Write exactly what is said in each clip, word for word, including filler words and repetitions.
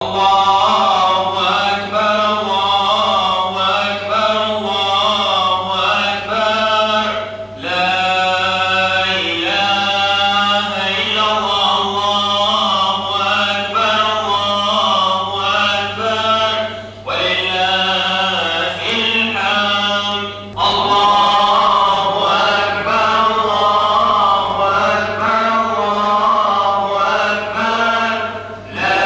الله أكبر، الله أكبر، الله أكبر. لا إله إلا الله، الله أكبر، الله أكبر، ولله الحمد. الله أكبر، الله أكبر، الله أكبر. لا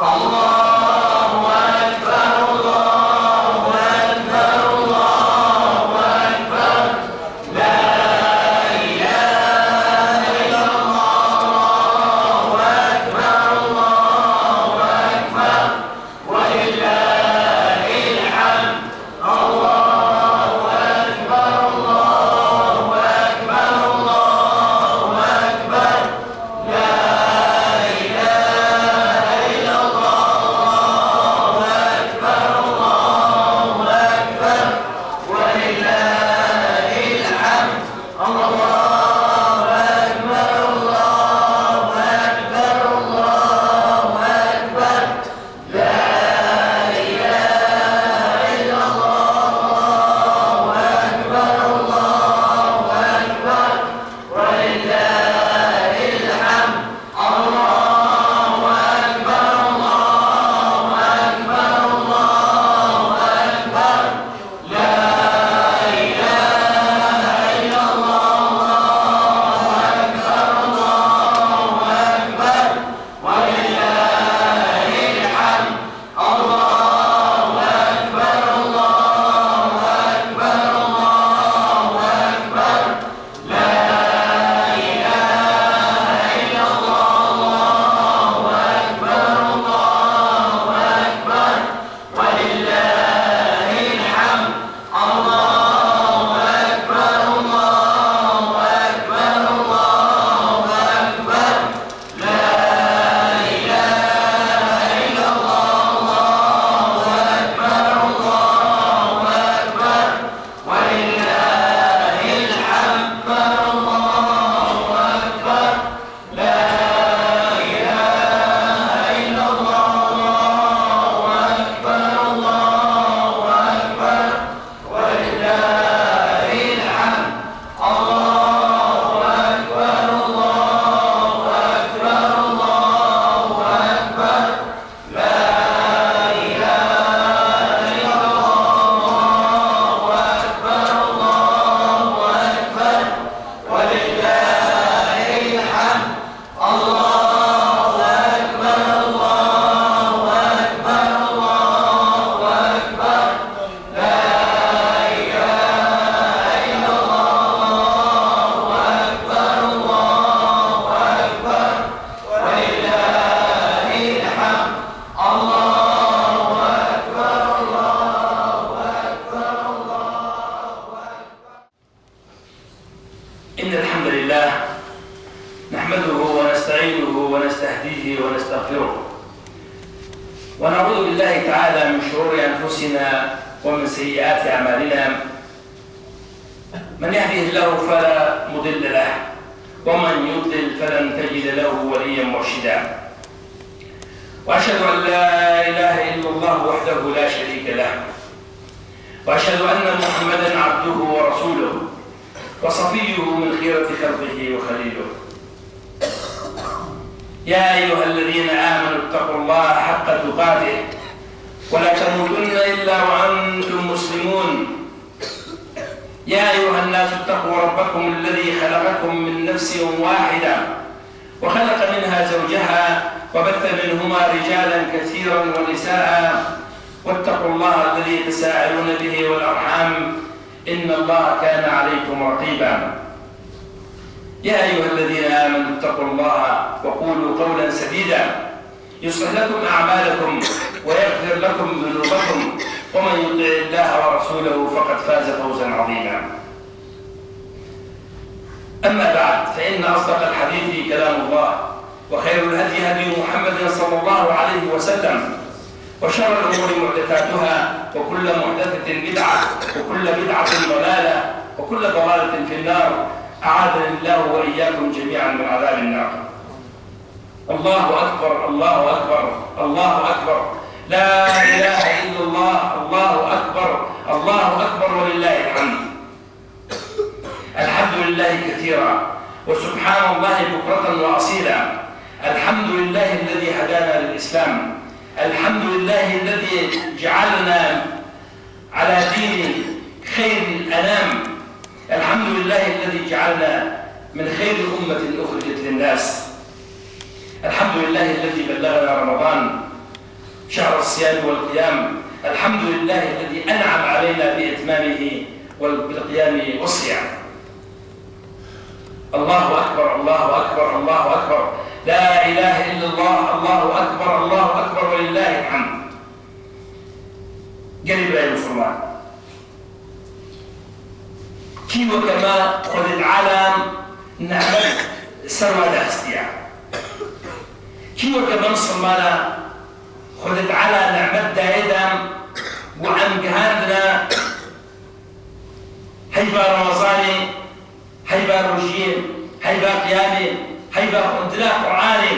الله أكبر، الله أكبر، الله أكبر. لا إله إلا الله، الله أكبر، الله أكبر. ولله الحمد. الله أكبر، الله أكبر، الله أكبر. لا إله إلا الله، الله أكبر، الله أكبر، ولله الحمد. الله أكبر، الله أكبر، الله أكبر. لا إله إلا الله، الله أكبر، الله أكبر، ولله الحمد. الله أكبر، الله أكبر، الله أكبر. لا إله إلا الله، الله أكبر، الله أكبر، ولله الحمد. الله أكبر، الله أكبر، الله أكبر. لا إله إلا الله، الله أكبر، الله أكبر، ولله الحمد. الله أكبر، الله أكبر، الله أكبر. لا إله إلا الله، الله أكبر، الله أكبر، ولله الحمد. الله أكبر. لا إله إلا الله، الله أكبر، الله أكبر، ولله الحمد. الله أكبر، الله أكبر، الله أكبر. لا إله إلا الله، الله أكبر، الله أكبر، ولله الحمد. الله أكبر، الله أكبر، الله أكبر. لا إله إلا الله، الله أكبر، الله أكبر، ولله الحمد. الله أكبر، الله أكبر، الله أكبر. إن الحمد لله نحمده ونستعينه ونستهديه ونستغفره، ونعوذ بالله تعالى من شرور أنفسنا ومن سيئات أعمالنا. من يهده الله فلا مضل له، ومن يضلل فلن تجد له وليا مرشدا. وأشهد أن لا إله إلا الله وحده لا شريك له، وأشهد أن محمدا عبده ورسوله، وصفيه من خيرة خلقه وخليله. يا أيها الذين آمنوا اتقوا الله حق تقاته ولا تموتن إلا وأنتم مسلمون. يا أيها الناس اتقوا ربكم الذي خلقكم من نفس واحدة وخلق منها زوجها وبث منهما رجالا كثيرا ونساء واتقوا الله الذي تساءلون به والأرحام إن الله كان عليكم رقيبا. يا أيها الذين آمنوا اتقوا الله وقولوا قولا سديدا يصلح لكم أعمالكم ويغفر لكم ذنوبكم ومن يطع الله ورسوله فقد فاز فوزا عظيما. أما بعد، فإن أصدق الحديث كلام الله، وخير الهدي هدي محمد صلى الله عليه وسلم، وشر الأمور محدثاتها، وكل محدثة بدعة، وكل بدعة ضلالة، وكل ضلالة في النار. أعاذني الله وإياكم جميعا من عذاب النار. الله أكبر، الله أكبر، الله أكبر. لا إله إلا الله، الله أكبر، الله أكبر ولله الحمد. الحمد لله كثيرا، وسبحان الله بكرة وأصيلا. الحمد لله الذي هدانا للإسلام. الحمد لله الذي جعلنا على دين خير الأنام. الحمد لله الذي جعلنا من خير أمة أخرجت للناس. الحمد لله الذي بلغنا رمضان شهر الصيام والقيام، الحمد لله الذي أنعم علينا بإتمامه وبالقيام والصيام. الله أكبر، الله أكبر، الله أكبر، لا إله إلا الله، الله أكبر، الله أكبر، ولله الحمد. Gelî birayê misilman. Kî weke me Xwedê Teala nimet ser we daxistiye? Kî weke me misilmana Xwedê Teala nimet daye de û em gihandine heyva Remezanê, heyva rojiyê, heyva qiyamê, heyva xwendina Qur'anê?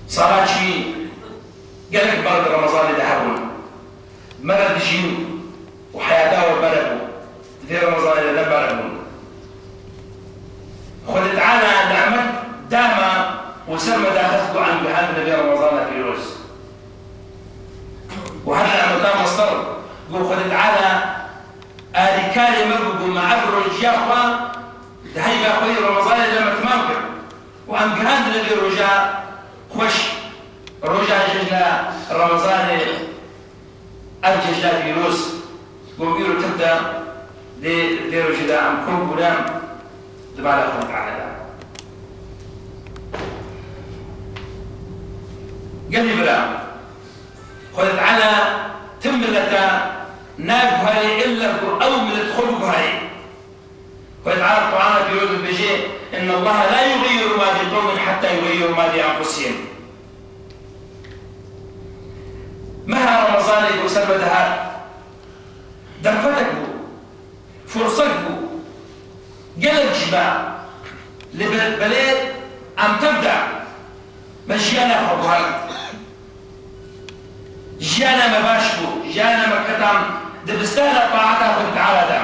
Sala çûyî gelek ber di Remezanê de hebûn. Me re dijîn û heyata we me re bû. Di vê Remezanê de ne me re bûn. Xwedê Teala nimet da me û ser me daxist ku em gihandine vê Remezana pîroz. Û her nimeta me ser ku Xwedê Teala alîkarê me bû, ku me ev rojiya xwe di heyva xwe yê Remezanê de me timam kir. Û em gihandine vê roja xweş, roja cejna Remezanê, ev cejna pîroz, ku îro tir de dê, dê rojê de em kom bûne di mala Xwedê Teala de. Gelî bira, Xwedê Teala tim mileta naguherê illa ku ew milet xwe biguherê. Xwedê Teala Qur'ana Pîroz dibêje, "إن الله لا يغير ما بقوم حتى يغيروا ما بأنفسهم." Meha Remezanê ku ser me dihat, derfetek bû, fursek bû, gelek ji me, lê be-, belê em tev de me jiyana xwe guhert. Jiyana me baş bû, jiyana me ketam dibistana taata Xwedê Teala de.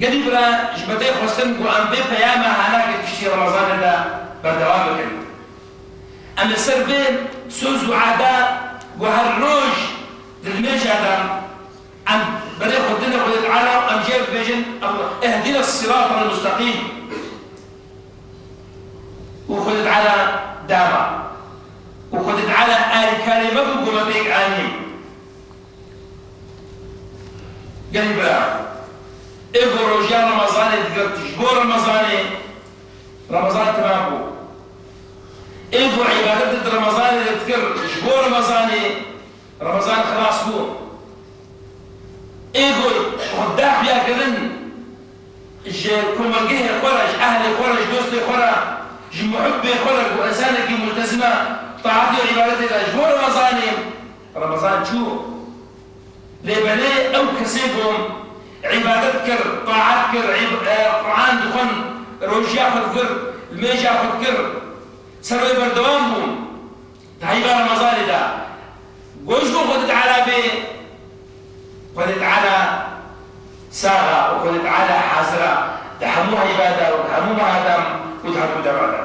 Gelî bira, ji me tê xwestin ku em vê peyama hanakê piştî Remezanê de berdewam bikin. Em li ser vê soz û ada ku her roj di nimêja de em berê xwe dine Xwedê Teala û em jê bibêjin, "اهدنا الصراط المستقيم." Û Xwedê Teala dama. Û Xwedê Teala alîkarê me bû ku me pêk anî. Gelî bira, ê ku rojiya Remezanê digirt ji bo Remezanê, Remezan temam bû. Ê ku îbadet di Remezanê de dikir ji bo Remezanê, Remezan xilas bû. Ê ku daxuya kirin ji komelgehê xwe re, ji ehlê xwe re, ji dostê xwe re, ji muhibbê xwe re ku insanekî multezim e taetê û îbadetê de ji bo Remezanê, Remezan çû. Lê belê ew kesê ku îbadet kir, taet kir, îb-, e, Quran dixwend, rojiya xwe dikir, nimêja xwe dikir, ser wê berdewam bûn. Di heyva Remezanê de goş bo Xwedê Teala bê, Xwedê Teala sax e û Xwedê Teala hazir e di hemû heyva de û di hemû meha de û di hemû dema de.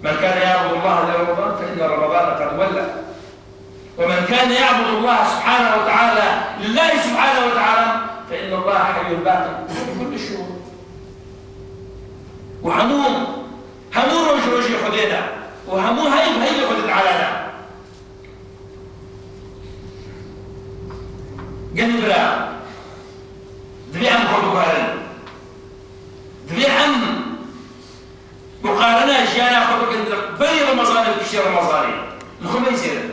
من كان يعبد الله لرمضان فإن رمضان قد ولى. ومن كان يعبد الله سبحانه وتعالى لله سبحانه وتعالى فإن الله حي باق في كل الشهور. û hemû Hemû roj rojê Xwedê de û hemû heyv heyvê Xwedê Teala de. Gelî bira, divê em xwe biguherin. Divê em muqarena jiyana xwe bikin berî Remezanê û piştî Remezanê. Li xwe meyzêrin.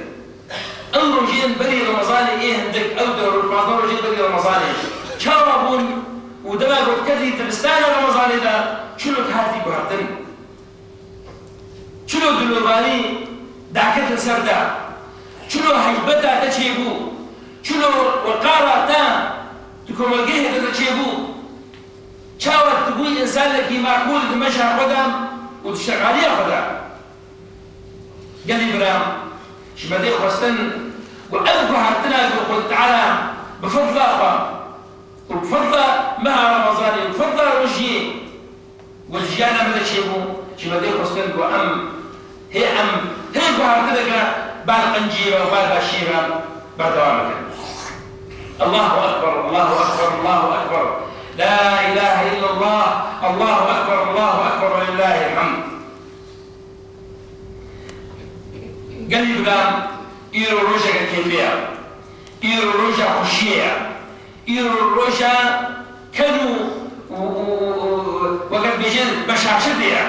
Ew rojên berî Remezanê ê hindik, ew deh roj, pazdeh rojên berî Remezanê çawa bûn û dema ku diket dibistana Remezanê de çilo dihat vî guhertin? Çilo dilovanî daketin ser te? Çilo heybeta te çêbû? Çilo weqara te di komelgehê de çêbû? Çawa tu bûyî însanekî maqûl di meşa xwe de û di şexaliya xwe de? Gelî bira, ji me tê xwestin ku ev guhertina ku Xwedê Teala bi fedla xwe û bi fedla meha Remezanê û bi fedla rojiyê ku di jiyana me de çêbû, ji me tê xwestin ku em hê em hê guhertineke bar qenciyê ve û bar başiyê ve berdewam bikin. الله أكبر، الله أكبر، الله أكبر. لا إله إلا الله، الله أكبر، الله أكبر، ولله الحمد. Gelî biram, îro rojeke kêfê ye. Îro roja xweşiyê ye. Îro roja ken û, û, û, û, û weke dibêjin beşaşetê ye.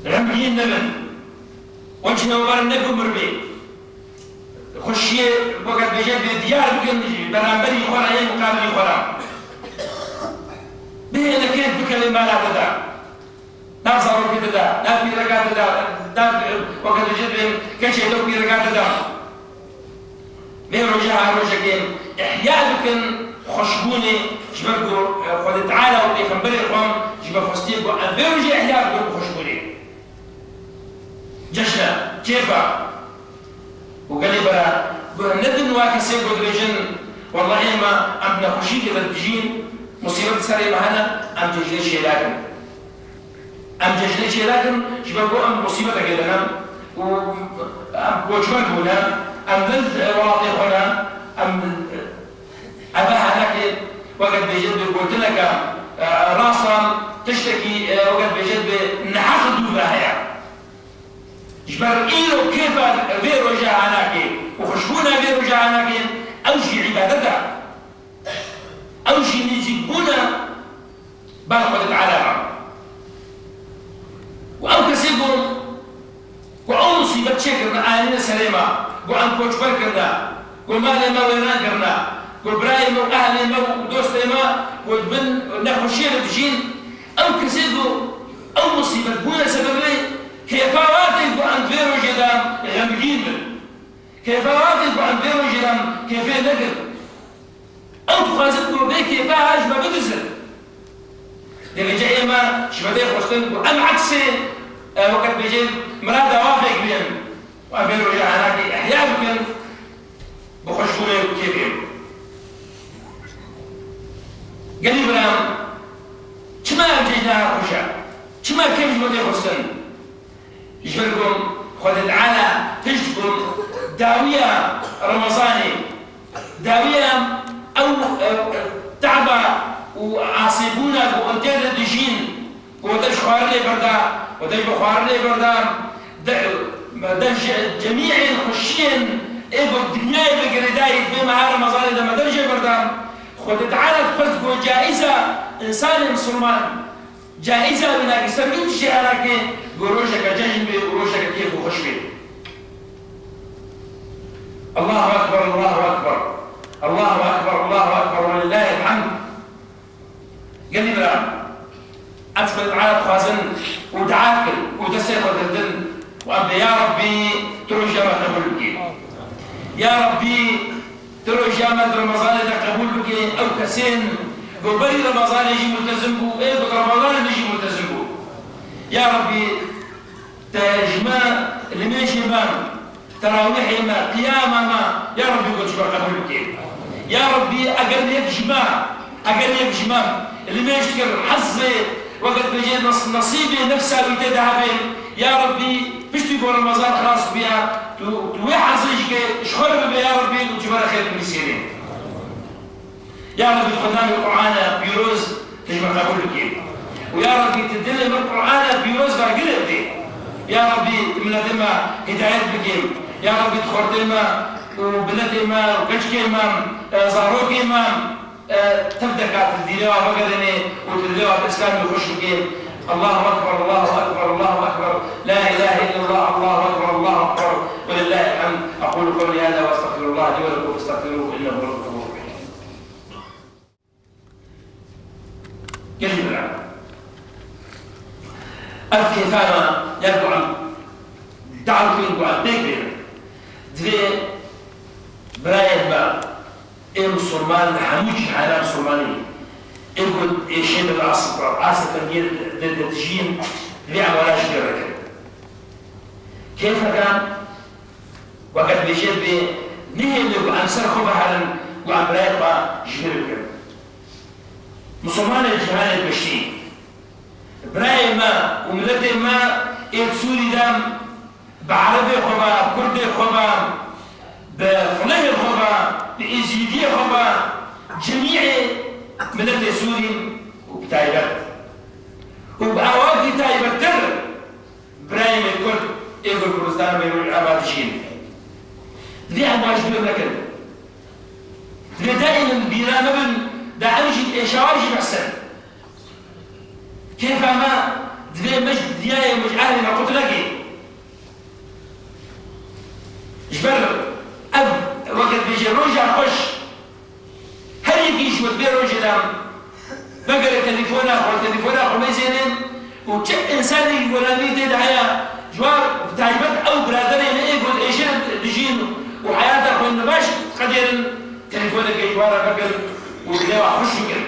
Xemgîn nebin. Wecihê we werin ne ku mirivê. Xweşiyê weke dibêje bê diyar bikin ji beramberî xwe re, yên muqabilî xwe re. Bihêle kêf bikeve mala te de. Nav zarokê te de, nav pîreka te de, nav, e, weke dibêje bê keçê te û pîreka te de. Vê rojê ha rojekê ihya bikin xweşbûnê, ji ber ku, e, Xwedê Teala û Pêxemberê xwe ji me xwestiye ku em vê rojê ihya bikin bi xweşbûnê. Cejn e, kêf e. Û gelê bira, guh nedin wa kesê ku dibêjin, Wellahî êma em di nexweşiyekê de dijîn, musîbet serê me hene, em cejnê çênakin. Em cejnê çênakin, ji ber ku em musîbetekê de ne û em koçber bûne, em li welatê xwe ne, em, eve henekê, weke dibêjin bi gotineke, e, rast e, tiştekî, e, weke dibêjin bi neheq dû ve heye. Ji ber îro kêfa vê roja hanakê û xweşbûna vê roja hanakê, ew jî îbadet e. Ew jî nêzîkbûn e ber Xwedê Teala re. Û ew kesê ku, ku ew musîbet çêkirine, anîne serê me, ku em koçber kirine, ku malê me wêran kirine, ku birayê me û ehlê me û dostê me ku di bin nexweşiyê de dijîn, ew kesê ku ew musîbet bûne sebebê kêfa wan tê ku em di vê rojê de xemgîn bin. Kêfa wan tê ku em vê rojê de em kêfê nekin. Ew dixwazin ku vê kêfa ha ji me bidizin. Dê vêca ême ji me tê xwestin ku em eksê, e, weke dibêjin, mirada wan pêk bînin. Û em vê roja hanakê ihya bikin, bi xweşbûnê û kêfê. Gelî biram, çima ev cejna ha xweş e? Çima kêf ji me tê xwestin? Ji ber ku Xwedê Teala pişt ku dawiya Remezanê, dawiya ew, ew, ew teba û asêbûna ku hûn tê de dijîn, ku we dev ji xwarinê berda, we dev ji xwarinê berda, de, dev ji cemî ên xweşiyên ê ku dinyayê ve girêdayî di vê meha Remezanê de me dev jê berda. Xwedê Teala dixwest ku caîza însanê misilman, caîza wî nake ser wî tiştê hanakê ku rojeke cejn bê û rojeke kêf û xweş bê. Allahu Ekber, Allahu Ekber. Allahu Ekber, Allahu Ekber, welillahil hamd. Gelî bira, em ji Xwedê Teala dixwazin û dua dikin û destê xwe dirdin û em bê, Ya Rabbî, tu rojiya me qebûl bikî. Ya Rabbî, tu rojiya me di Remezanê de qebûl bikî, ew kesên ku berî Remezanê jî multezim bû, ê ku di Remezanê de jî multezim bû. Ya Rabbî, te ji me limêjê me, terawîhê me, qiyama me, ya Rabbî, ku tu ji me qebûl bikî. Ya Rabbî, eger yek ji me, eger yek ji me limêj dikir, hezê, weke dibêjê nes-, nesîbê nefsa wî tê de hebê, ya Rabbî, piştî ku Remezan xilas bûya, tu, tu wê hezê jî ke ji xwe re bibe, ya Rabbî, û tu ji me re xêr binivîsênê. Ya Rabbî, tu xwe namê Qur'ana pîroz tu ji me qebûl bikî. Û ya Rabbî, tu dilê min Qur'ana pîroz ve girê bidê. Ya Rabbî, tu miletê me hidayet bikî. Ya Rabbî, tu xortê me û binetê me û keçikê me, e, zarokê me, e, tev deka tu dîrê wa vegerênê û tu dilê wa bi Îslamê xweş bikî. Allahu Ekber, Allahu Ekber, Allahu Ekber. La ilahe illallah, Allahu Ekber, Allahu Ekber. Welillahil hamd. Aqulu qewli hada ve estağfirullah li ve lekum festağfiruhu innehu huvel gafurur rahim. Gelî bira. Ev kêfana ya ku em dawetên ku em pêk bêne. Divê birayên me ê misilman li hemû cîhana misilmanî ê ku êşê de li asr, asr tengiyê de, de, de dijîn, divê em wana ji bîr nekin. Kêfeke Weke dibêje bê nihêle ku em ser xwe biherin ku em birayê xwe ji bîr bikin. Misilmanê cîhanê giştî, birayê me û miletê me ê di Sûrî de bi erebê xwe ve, kurdê xwe ve, bi filehê xwe ve, bi êzîdiyê xwe ve, cemîê miletê Sûrî û bi taybet û bi awakî taybettir birayê me kurd Kurdistan ve Rojava dijîn. Divê em wan ji bîr nekin. Divê daîm bîra me bin, da em jî êşawa jî behsin. Kêfa me divê me ji diyayê me ji ehlê me qut nekê. Ji ber ev, weke dibêje roja xweş, her yekî ji we di vê rojê de vegere telefona xwe, telefona xwe mêzênin û çi însanekî welatî tê de heye, ji wan bi taybet ew biraderê me ê ku di êşê de dijîn û heyata xwe ne baş diqedêrin, telefoneke ji wan re vekin û dilê wan xweş bikin.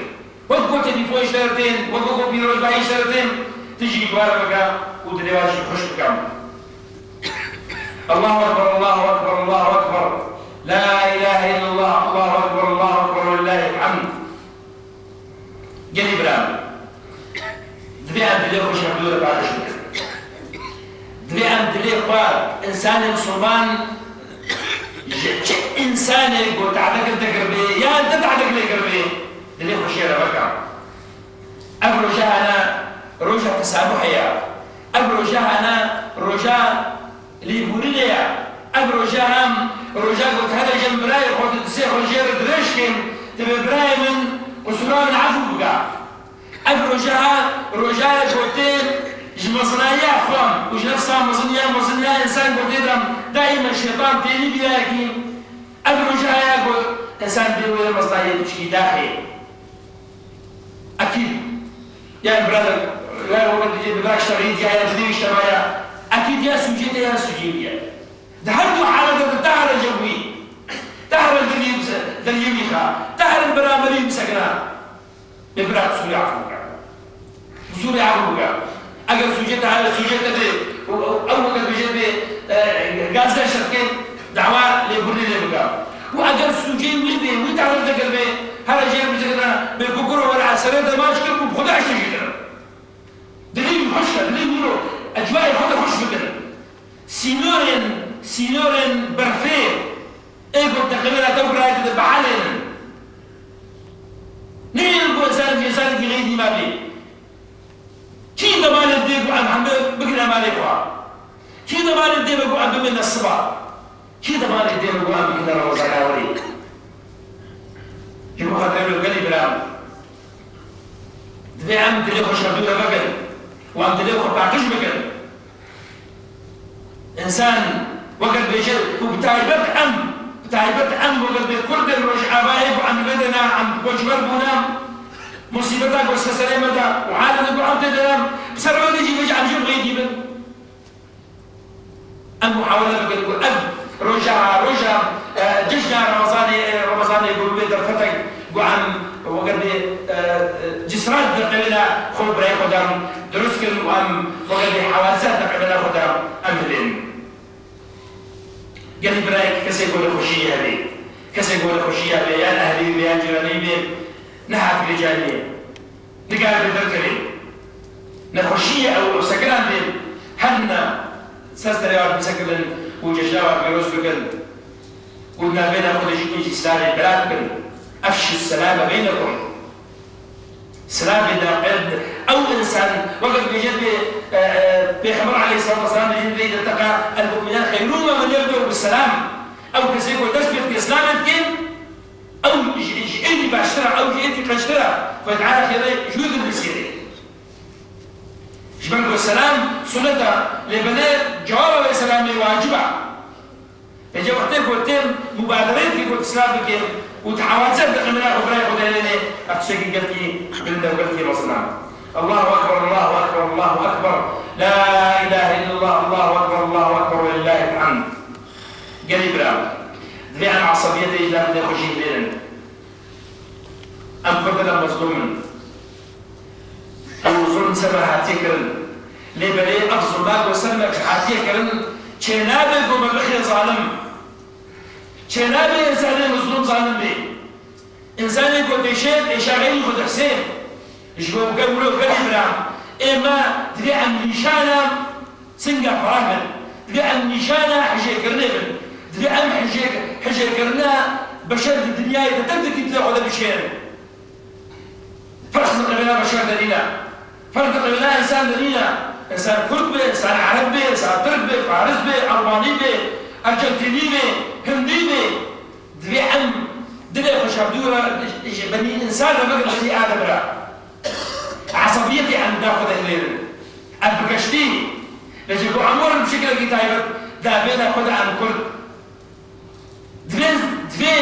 Wek ku telefon ji te re tên, wek ku pîrozbahî ji te re tên, tu jî ji wan re veke û dilê wan jî xweş bike. Allahu Ekber, Allahu Ekber, Allahu Ekber. La ilahe illallah, Allahu Ekber, Allahu Ekber, ve lillahil hamd. Gelî bira, divê em dilê xwe ji hevdû re paqij bikin. Divê em dilê xwe, însanê misilman, ji çi însanê ku tehdeke te kiribê, yan te tehdek lê kiribê, dilê xwe jê re veke. Ev roja hene roja tesamuhê ye. Ev roja hene roja lêbûrînê ye. Ev roja hem roja ku tu here jin birayê xwe, tu dizê xwe jê re dirêj kên, tu bê birayê min qusûra min efû bike. Ev roja ha roja ye ku tê ji mezinayiya xwe û ji nefsa mezin ya mezin ya însan ku tê de daîma şeytan tênî bîrayekî. Ev roja heye ku însan dê wê mezinayê biçikî daxê. Ekîd. Yani birader, ya weke dicê bi bira işte rî diya ya dilê işte maya. Ekîd ya sûcê te ya sûcê wî ye. Di her du halete de te here cem wî. Te here dilî bise-, dilî wî xa. Te here beraberî bisekina. Bê bira qisûrê efû bike. Qisûrê efû bike. Eger sûcê te heye, sûcê te bê, ew, ew, ew weke dibêje bê, e, gazda şefkê, dawa lêbûrînê lê bike. Û eger sûcê wî bê, wî tehdid dikir bê, here jê re bicikine, bê ku kuro were eserê te maç kir, û bi Xuda eşte jî kir. Dilê wî xweş ke, dilê wî ro, ecwayê xwe de xweş bikin. Sînorên, sînorên berfê, ê ku teqibêna te û birayê te de bihelênin. Neyên ku însanekî, însanekî xeyrî ma bê. Kî demanê dê ku em hembe bigire malê xwe? Kî demanê dê be ku em bimîne siba? Kî demanê dê be ku em bigire Remezana werê? Ji bo xatirê wê gelî bira, divê em dilê xwe ji hevdû re vekin û em dilê xwe paqij bikin. Însan weke dibêje û bi taybet em, bi taybet em weke dibê Kurdên Rojavayê ku em li vê de ne, em koçber bûne, musîbeta ku ser serê me de û halê ku em tê de ne, bi ser wê de jî bêje em jî bi xêdî bin. Em muhawele bikin ku ev roja, roja, e, cejna Remezanê, Remezanê ku bê derfetek ku em weke dibê, e, e, cisran deqewêna xwe birayê xwe de dirust kin û em weke dibê hewazet deqewêna xwe de em hilên. Gelî birayek kesê ku nexweşiyê hebe, kesê ku nexweşiyê hebe, yan ehlî wî be, yan cîranê wî be, nehat vê cariyê. Nikare bê derkevê. Nexweşiyê ew, ew sekiran dê herine ser serê wan bisekivin û cejna wan pîroz bikin. Û di navbeyna xwe de jî û jî silavê belav bikin. Efşu selame beynekum. Silavê de, ew, ew însan, weke dibêje pê, e, e, Pêxember aleyhisselatu vesselam dibêje, "Leyne teqa el mu'mine xeyrûme min yebde'u bis selam." Ew kesê ku dest pê dike silavê dike, ew ji, ji êdî baştir e, ew ji êdî qeçtir e. Xwedê Teala xêrê ji wê dilbisêrê. Ji ber ku selam sunet e, lê belê cewaba wê selamê wacib e. Vêca wextê ku tê mubaderê dike ku tu silav bike û tu hewazet di qemina xwe birayê xwe de hêlênê, ev tiştekî gelkî bilind e û gelkî mezin e. Allahu Ekber, Allahu Ekber, Allahu Ekber. La ilahe illallah, Allahu Ekber, Allahu Ekber ve lillahil hamd. Gelî bira, divê em esebiyetê ji nav dilê xwe jî hilênin. Em Kurd in, em mezlûm in. Ew zulm ser me hatiye kirin. Lê belê ev zulma ku ser me hatiye kirin, çênabe ku me bixê zalim. Çênabe însanê mezlûm zalim bê. Însanê ku dêşe, êşa xeyrî xwe dihsê. Ji bo wilo gelî bira, ê me divê em nîşana singa ferah bin. Divê em nîşana hijêkirinê bin. Divê em hijê-, hijêkirina beşer di dinyayê de tevdikî dilê xwe de bişkênin. Ferq di qebêla beşer de nîne. Ferq di qebêla însan de nîne. Însan kurd be, însan ereb be, însan tirk be, faris be, almanî be, arjentînî be, hindî be, divê em dilê xwe ji hevdû re ji benî însan re bikin, benî adem re. Esebiyetê em da xwe de hilêrin. Ev bi geştî, lê ji bo em werin bi şekilekî taybet, da bêne xwe de em kurd. Divê, divê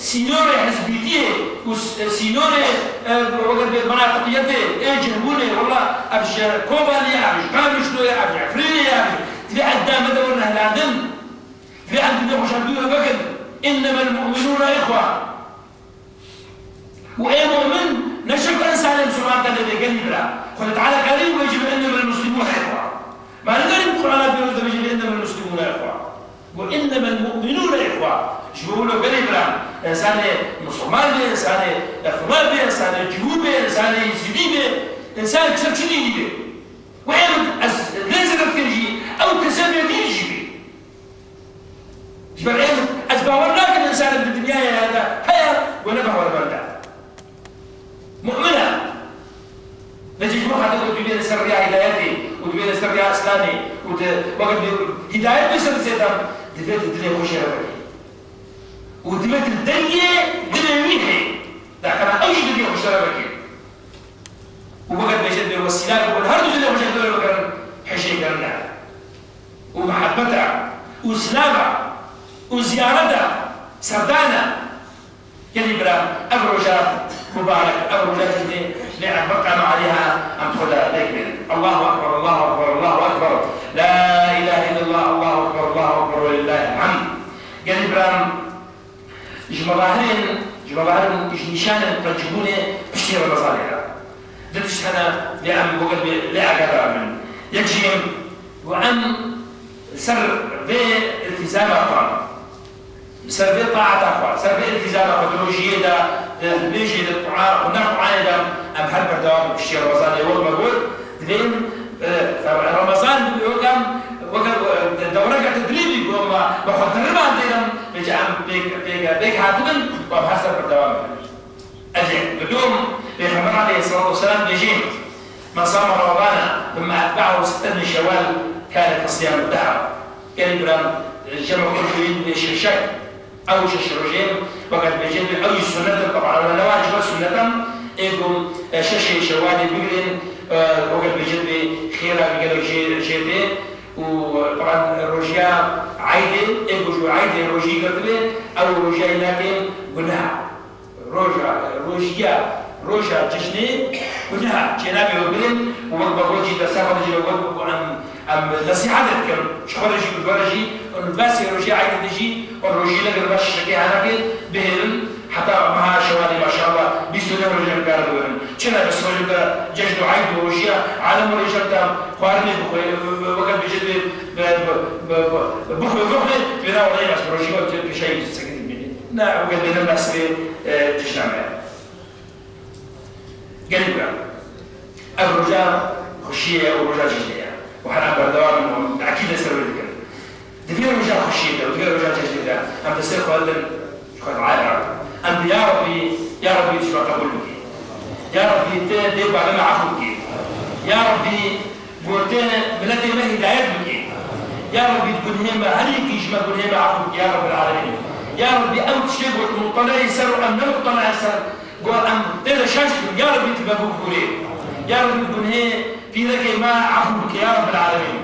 sînorê hizbîtiyê û s-, sînorê, e, weke bê menatiqiyetê, ê cihbûnê, wela ev ji Kobanê ye, ev ji Qamişlo ye, ev ji Efrînê ye, ev ji, divê ev dame de were hilandin. Divê em divê xwe ji hevdû re vekin. "Innemel mu'minûne ihwe." Û ê mu'min ne şert e însanê misilman tenê bê, gelî bira. Xwedê Teala karî bibêje, "Innemel muslimûne ihwa." Ma nikarî bi Qur'ana pîroz de bêje, "Innemel muslimûne ihwa." Got, "Innemel mu'minûne ihwa." Ji bo wilo gelî bira, însanê misilman bê, însanê efla bê, însanê cihû bê, însanê yezîdî bê, însanê çi çi dînî bê. Û ê min ez lê zêde dikim jî, ew kese bêdîn jî bê. Ji ber ê min, ez bawer nakim însanek di dinyayê de heye ku ne bawermend e. Mu'min e. Vê ji bo xatir ku tu bêne ser riya hidayetê û tu bêne ser riya Îslamê û tu weke tu hidayet bê ser zêde, divê tu dilê xwe şeref bikî. Û divê tu deriyê dilê wî hê. Dakana ew jî dilê xwe şeref bikî. Û weke bêje bê wesîla ku her du dilê xwe ji dor bigirin, hişê kirine. û mihebeta û silava û ziyareta serdana. Gelî bira, ev roja mubarek, ev roja cihê lê em beqeme alîha em xwe de pêk bênin. Allahu Ekber, Allahu Ekber, Allahu Ekber. La ilahe illallah, Allahu Ekber, Allahu Ekber ve lillahil hamd. Gelî bira, Ji mezahirên, ji mezahirên, ji nîşanên qencbûnê piştî Remezanê re. Du tişt hene lê em weke lê agahdarî bin. Yek jî ku em ser vê îltîzama xwe, ser vê taeta xwe, ser vê îltîzama xwe di rojiyê de, di nimêjê de, di Qur'an, xwendina Qur'anê de em her berdewam bin piştî Remezanê wek me got. Divê, e, Remezan weke, weke, e, dewreke te dilê bî ku me, me xwe diribandê de, vêca em pêk, pêk, pêk hatibin û em her ser berdewam bibin. Ev yek. Dudum, Pêxember aleyhisselatu vesselam dibêje, "Men sama Ramadana thumma etba'ahu sitten min Şewwal kane kesiyamid dehr." Gelî bira, cem xwe dibê şeşek. Ew şeş rojê, weke dibêje, ew jî sunnet in, teban, ew ne wacib e, sunnet in. Ê ku, e, şeşê Şewalê bigirên, e, weke dibêje, xêra gelek jê, jê tê. Û, teban, rojiya Eydê, ê ku ji Eydê rojî girtibê, ew rojiya wî nake guneh. Roja, rojiya, roja cejnê guneh çênabê we birin û wek me got jî dersa xwe de jî me got ku em Em nesîhetê dikin, ji xwe re jî, bi we re jî, hûn di vê sê rojê Eydê de jî, hûn rojiyê negirin, me şeşekê henekê bihêlin, heta meha Şewalê, maşallah, bîst û neh rojê em karin bigirin. Çi ne, bes rojê de cejn û eyd û rojiya alem û rêje de xwarinê bixwe, weke bêje bê, bi, bi, bi, bi, bixwe, bixwe, wêna welê bes rojî we pêşayî sekinî bimîne. Ne, weke bêne mesrê, e, cejna me. Gelî bira, ev roja xweşiyê ye û roja cejnê ye. Û her em berdewam in û em te'kîd li ser wê dikin. Di vê roja xweşiyê de û di vê roja cejnê de em destê xwe bidin ji Xwedayê re. Em bi ya Rebbî, ya Rebbî tu ji me qebûl bikî. Ya Rebbî tu dê ku me efû bikî. Ya Rebbî, Gotê, miletê me hidayet bike. Ya Rebbî, gunhê me, her yekî ji me gunhê me efû bike, ya Rebbîl alemîn. Ya Rebbî, ew tiştê got muteleyê ser û em ne muteleyê ser, got em tê de şaş dibin. Ya Rebbî, tu me bû kurê. Ya Rebbî, gunhê pîrekê me efû bike, ya Rebbîl alemîn.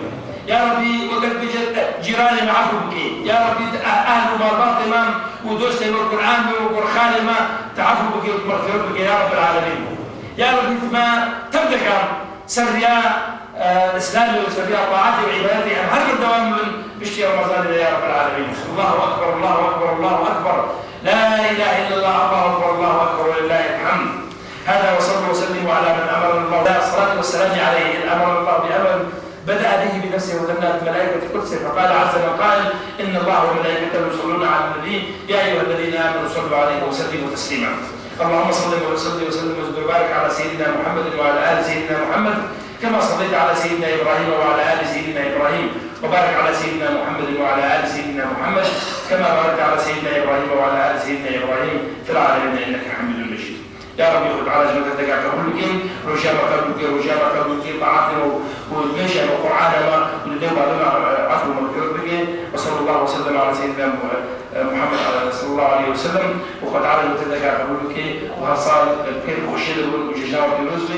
Ya Rebbî, weke dibêje, cîranê me efû bike. Ya Rebbî, tu eh-, ehl û malbatê me û dostê me, Qur'an me û Qurxanê me, tu efû bike û mexfîret bike, ya Rebbîl alemîn. Ya Rebbî, tu me tev dike ser riya, e, Îslamê û ser riya taetê û îbadetê em her berdewam bibin piştî Remezanê de ya Rebbel Alemîn. Allahu Ekber, Allahu Ekber, Allahu Ekber. La ilahe illallah, Allahu Ekber, Allahu Ekber ve lillahil hamd. Hâzâ ve sallu ve sellimu alâ men emerenallahu. Salatu ve selâmi aleyhi, emerenallahu bi emrin bede'e bihi bi nefsihi ve thenna bi melaiketi kudsihi. Fekâle azze men qâil, innallahe ve melâiketehu yusallûne alen nebî. Ya eyyuhellezîne âmenû sallu aleyhi ve sellimu teslîmâ. Allahümme salli ve sellim ve zid ve barik ala seyyidina Muhammedin ve ala ali seyyidina Muhammed. كما صليت على سيدنا إبراهيم وعلى آل سيدنا إبراهيم، وبارك على سيدنا محمد وعلى آل سيدنا محمد، كما باركت على سيدنا إبراهيم وعلى آل سيدنا إبراهيم في العالمين إنك حميد مجيد. Ya Rebbî, Xwedê Teala ji me tevdeka qebûl bike, roja me qebûl bike, roja me qebûl bike, taetê me û, û nimêja Qur'ana me û di dê û bavê me, e, efû û mexfîret bike. Ve sallallahu ve sellem ala seyyidina Mu-, e, Muhammed, e, sallallahu aleyhi ve sellem. Û Xwedê Teala li te deka qebûl bike û her sal, e, keyf û xweşiyê de bin û cejna we pîroz be.